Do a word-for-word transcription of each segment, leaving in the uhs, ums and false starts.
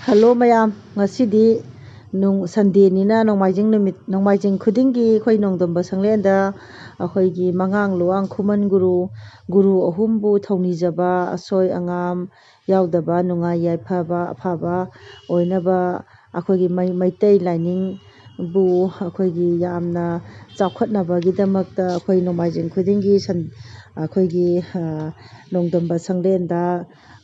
Hello ꯃꯌꯥꯝ, ꯉꯁꯤꯗꯤ ꯅꯨꯡ-, ꯁꯟꯗꯦꯅꯤꯅ ꯅꯣꯡꯃꯥꯏꯖꯤꯡ ꯅꯨꯃꯤꯠ, ꯅꯣꯡꯃꯥꯏꯖꯤꯡ ꯈꯨꯗꯤꯡꯒꯤ ꯑꯩꯈꯣꯏ ꯅꯣꯡꯗꯝꯕ ꯁꯪꯂꯦꯟꯗ ꯑꯩꯈꯣꯏꯒꯤ ꯃꯉꯥꯡ ꯂꯨꯋꯥꯡ ꯈꯨꯃꯟ ꯒꯨꯔꯨ, ꯒꯨꯔꯨ ꯑꯍꯨꯝꯕꯨ ꯊꯧꯅꯤꯖꯕ, ꯑꯁꯣꯏ ꯑꯉꯥꯝ ꯌꯥꯎꯗꯕ, ꯅꯨꯡꯉꯥꯏ ꯌꯥꯏꯐꯕ, ꯑꯐꯕ ꯑꯣꯏꯅꯕ ꯑꯩꯈꯣꯏꯒꯤ ꯃꯩ-, ꯃꯩꯇꯩ ꯂꯥꯏꯅꯤꯡꯕꯨ ꯑꯩꯈꯣꯏꯒꯤ ꯌꯥꯝꯅ ꯆꯥꯎꯈꯠꯅꯕꯒꯤꯗꯃꯛꯇ ꯑꯩꯈꯣꯏ ꯅꯣꯡꯃꯥꯏꯖꯤꯡ ꯈꯨꯗꯤꯡꯒꯤ ꯁꯟ-, ꯑꯩꯈꯣꯏꯒꯤ, ꯑ, ꯅꯣꯡꯗꯝꯕ ꯁꯪꯂꯦꯟꯗ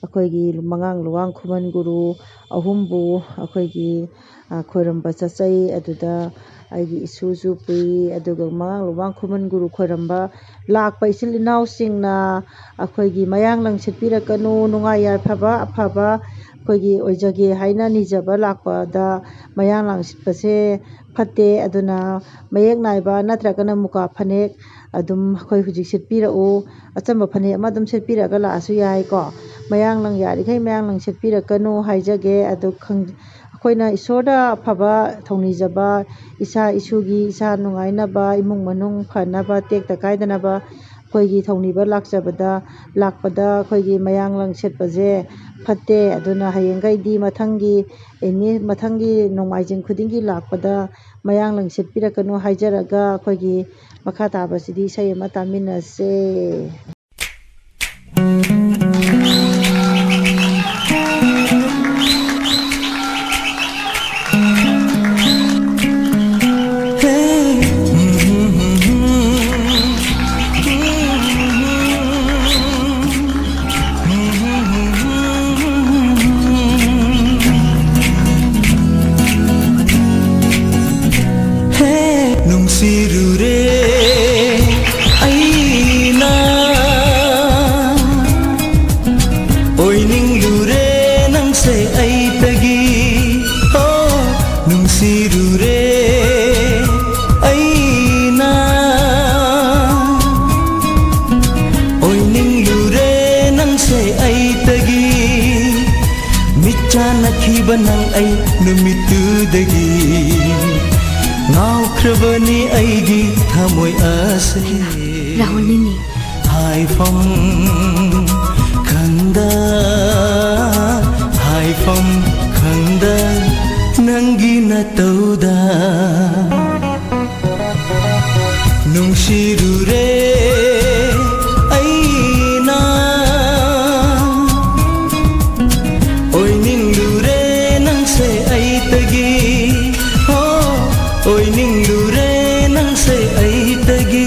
ꯑꯩꯈꯣꯏꯒꯤ ꯃꯉꯥꯡ ꯂꯨꯋꯥꯡ ꯈꯨꯃꯟ ꯒꯨꯔꯨ ꯑꯍꯨꯝꯕꯨ ꯑꯩꯈꯣꯏꯒꯤ, ꯑ, ꯈꯣꯏꯔꯝꯕ ꯆꯠꯆꯩ꯫ ꯑꯗꯨꯗ ꯑꯩꯒꯤ ꯏꯁꯨꯁꯨ ꯄꯨꯏ꯫ ꯑꯗꯨꯒ ꯃꯉꯥꯡ ꯂꯨꯋꯥꯡ ꯈꯨꯃꯟ ꯒꯨꯔꯨ ꯈꯣꯏꯔꯝꯕ ꯂꯥꯛꯄ ꯏꯆꯤꯜ ꯏꯅꯥꯎꯁꯤꯡꯅ ꯑꯩꯈꯣꯏꯒꯤ ꯃꯌꯥꯡ ꯂꯪ ꯁꯦꯠꯄꯤꯔꯛꯀꯅꯨ, ꯅꯨꯡꯉꯥꯏ ꯌꯥꯏꯐꯕ ꯑꯐꯕ ꯑꯩꯈꯣꯏꯒꯤ ꯑꯣꯏꯖꯒꯦ ꯍꯥꯏꯅ ꯅꯤꯖꯕ ꯂꯥꯛꯄꯗ ꯃꯌꯥꯡ ꯂꯪ ꯁꯦꯠꯄꯁꯦ ꯐꯠꯇꯦ꯫ ꯑꯗꯨꯅ ꯃꯌꯦꯛ ꯅꯥꯏꯕ ꯅꯠꯇ꯭ꯔꯒꯅ ꯃꯨꯀꯥ ꯐꯅꯦꯛ ꯑꯗꯨꯝ ꯑꯩꯈꯣꯏ ꯍꯧꯖꯤꯛ ꯁꯦꯠꯄꯤꯔꯛꯎ꯫ ꯑꯆꯝꯕ ꯐꯅꯦꯛ ꯑꯃ ꯑꯗꯨꯝ ꯁꯦꯠꯄꯤꯔꯒ ꯂꯥꯛꯑꯁꯨ ꯌꯥꯏꯀꯣ꯫ ꯃꯌꯥꯡ ꯂꯪ, ꯌꯥꯔꯤꯈꯩ ꯃꯌꯥꯡ ꯂꯪ ꯁꯦꯠꯄꯤꯔꯛꯀꯅꯨ ꯍꯥꯏꯖꯒꯦ꯫ ꯑꯗꯨ ꯈꯪ-, ꯑꯩꯈꯣꯏꯅ ꯏꯁꯣꯔꯗ ꯑꯐꯕ ꯊꯧꯅꯤꯖꯕ, ꯏꯁꯥ ꯏꯁꯨꯒꯤ, ꯏꯁꯥ ꯅꯨꯡꯉꯥꯏꯅꯕ, ꯏꯃꯨꯡ ꯃꯅꯨꯡ ꯐꯅꯕ, ꯇꯦꯛꯇ ꯀꯥꯏꯗꯅꯕ ꯑꯩꯈꯣꯏꯒꯤ ꯊꯧꯅꯤꯕ ꯂꯥꯛꯆꯕꯗ, ꯂꯥꯛꯄꯗ ꯑꯩꯈꯣꯏꯒꯤ ꯃꯌꯥꯡ ꯂꯪ ꯁꯦꯠꯄꯁꯦ ꯐꯠꯇꯦ꯫ ꯑꯗꯨꯅ ꯍꯌꯦꯡꯈꯩꯗꯤ ꯃꯊꯪꯒꯤ ꯑꯦꯅꯤ, ꯃꯊꯪꯒꯤ ꯅꯣꯡꯃꯥꯏꯖꯤꯡ ꯈꯨꯗꯤꯡꯒꯤ ꯂꯥꯛꯄꯗ ꯃꯌꯥꯡ ꯂꯪ ꯁꯦꯠꯄꯤꯔꯛꯀꯅꯨ ꯍꯥꯏꯖꯔꯒ ꯑꯩꯈꯣꯏꯒꯤ ꯃꯈꯥ ꯇꯥꯕꯁꯤꯗꯤ ꯏꯁꯩ ꯑꯃ ꯇꯥꯃꯤꯟꯅꯁꯦ꯫ ꯅꯨꯡꯁꯤꯔꯨꯔꯦ ꯑꯩꯅ, ꯑꯣꯏꯅꯤꯡꯂꯨꯔꯦ ꯅꯪꯁꯦ ꯑꯩꯇꯒꯤ꯫ ꯍꯣ, ꯅꯨꯡꯁꯤꯔꯨꯔꯦ ꯑꯩꯅ, ꯑꯣꯏꯅꯤꯡꯂꯨꯔꯦ ꯅꯪꯁꯦ ꯑꯩꯇꯒꯤ꯫ ꯃꯤꯠ ꯆꯥꯟꯅꯈꯤꯕ ꯅꯪ ꯑꯩ ꯅꯨꯃꯤꯠꯇꯨꯗꯒꯤ ꯉꯥꯎꯈ꯭ꯔꯕꯅꯤ ꯑꯩꯒꯤ ꯊꯃꯣꯏ ꯑꯁꯤ꯫ ꯔꯥꯍꯨꯜꯅꯤꯅꯦ꯫ ꯍꯥꯏꯐꯝ ꯈꯪꯗ, ꯍꯥꯏꯐꯝ ꯈꯪ ꯅꯇꯧꯗ ꯅꯨꯡꯁꯤꯔꯨꯔꯦ ꯑꯩꯅ꯫ ꯑꯣꯏꯅꯤꯡꯂꯨꯔꯦ ꯅꯪꯁꯦ ꯑꯩꯇꯒꯤ, ꯍꯣ, ꯑꯣꯏꯅꯤꯡꯂꯨꯔꯦ ꯅꯪꯁꯦ ꯑꯩꯇꯒꯤ꯫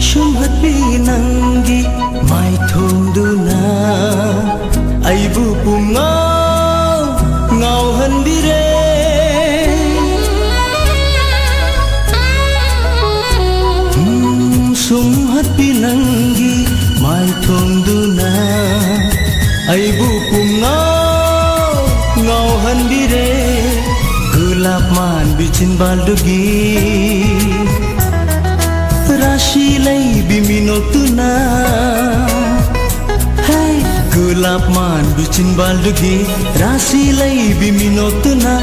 ꯁꯨꯝꯍꯠꯄꯤ ꯅꯪꯒꯤ ꯃꯥꯏꯊꯣꯡꯗꯨꯅ ꯑꯩꯕꯨ ꯄꯨꯝꯉꯥꯎ ꯉꯥꯎꯍꯟꯕꯤꯔꯦ꯫ ꯎꯝ, ꯁꯨꯝꯍꯠꯄꯤ ꯅꯪꯒꯤ ꯃꯥꯏꯊꯣꯡꯗꯨꯅ ꯑꯩꯕꯨ ꯄꯨꯝꯉꯥꯎ ꯉꯥꯎꯍꯟꯕꯤꯔꯦ꯫ ꯒꯨꯂꯥꯞ ꯃꯥꯟꯕꯤ ꯆꯤꯟꯕꯥꯜꯗꯨꯒꯤ ꯔꯥꯁꯤ ꯂꯩꯕꯤ ꯃꯤꯅꯣꯛꯇꯨꯅ, ꯍꯦ, ꯒꯨꯂꯥꯞ ꯃꯥꯟꯕꯤ ꯆꯤꯟꯕꯥꯜꯗꯨꯒꯤ ꯔꯥꯁꯤ ꯂꯩꯕꯤ ꯃꯤꯅꯣꯛꯇꯨꯅ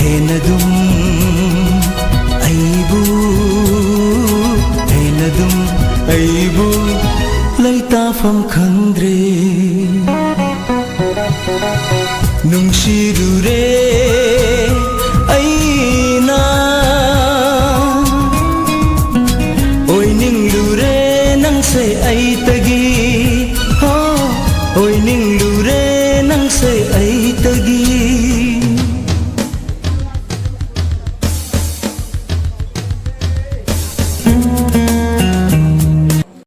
ꯍꯦꯟꯅ ꯑꯗꯨꯝ ꯑꯩꯕꯨ, ꯍꯦꯟꯅ ꯑꯗꯨꯝ ꯑꯩꯕꯨ ꯂꯩꯇꯥꯐꯝ ꯈꯪꯗ꯭ꯔꯦ꯫ ꯅꯨꯡꯁꯤꯔꯨꯔꯦ